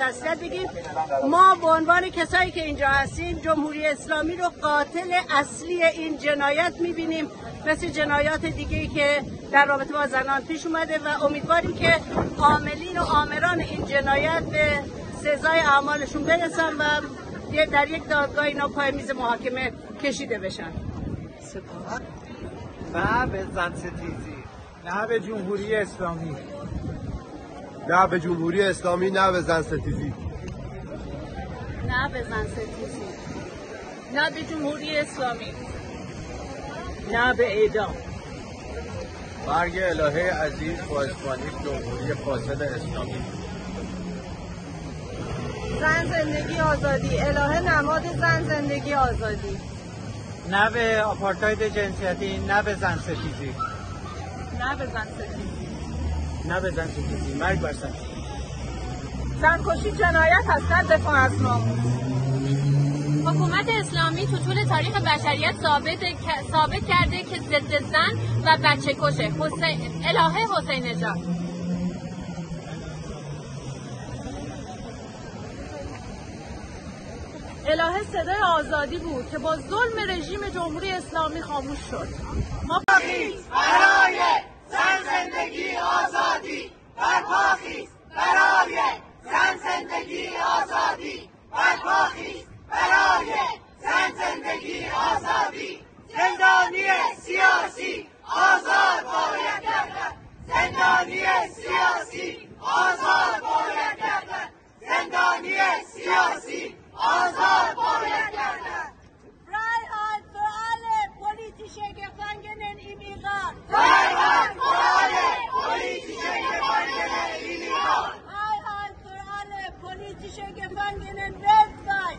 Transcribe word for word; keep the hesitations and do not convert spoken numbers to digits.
وصیت بگیم. ما به عنوان کسایی که اینجا هستیم، جمهوری اسلامی رو قاتل اصلی این جنایت می‌بینیم، مثل جنایات دیگه‌ای که در رابطه با زنان پیش اومده و امیدواریم که عاملین و آمران این جنایت به سزای اعمالشون برسن و یه، در یک دادگاه اینا پای میز محاکمه کشیده بشن. نه به زن ستیزی. نه به جمهوری اسلامی. نه به جمهوری اسلامی، نه به زن ستیزی. نه به زن ستیزی. نه به جمهوری اسلامی. نه به اعدام. مرگ الهه عزیز با اسپانی جمهوری فاسد اسلامی. زن زندگی آزادی. الهه نماد زن زندگی آزادی. نه به آپارتاید جنسیتی، نه به زن ستیزی. نه به زن ستیزی. نه به زن ستیزی. مرگ بر زن ستیزی. زنکشی جنایت است، نه دفاع از ناموس. حکومت اسلامی تو طول تاریخ بشریت ثابت، ثابت کرده که ضد زن و بچه کشه. حسین، الهه حسین نژاد. الهه صدای آزادی بود که با ظلم رژیم جمهوری اسلامی خاموش شد. ما برای زن زندگی آزادی، برپا خیز برای زن زندگی آزادی، برپا خیز برای زن زندگی آزادی. زندانی سیاسی آزاد باید گردد. زندانی سیاسی آزاد باید گردد. زندانی سیاسی آزاد باید گردد. Freiheit für alle politische Gefangenen im Iran. Freiheit für alle politische Gefangenen im Iran. Freiheit für alle politische Gefangenen weltweit.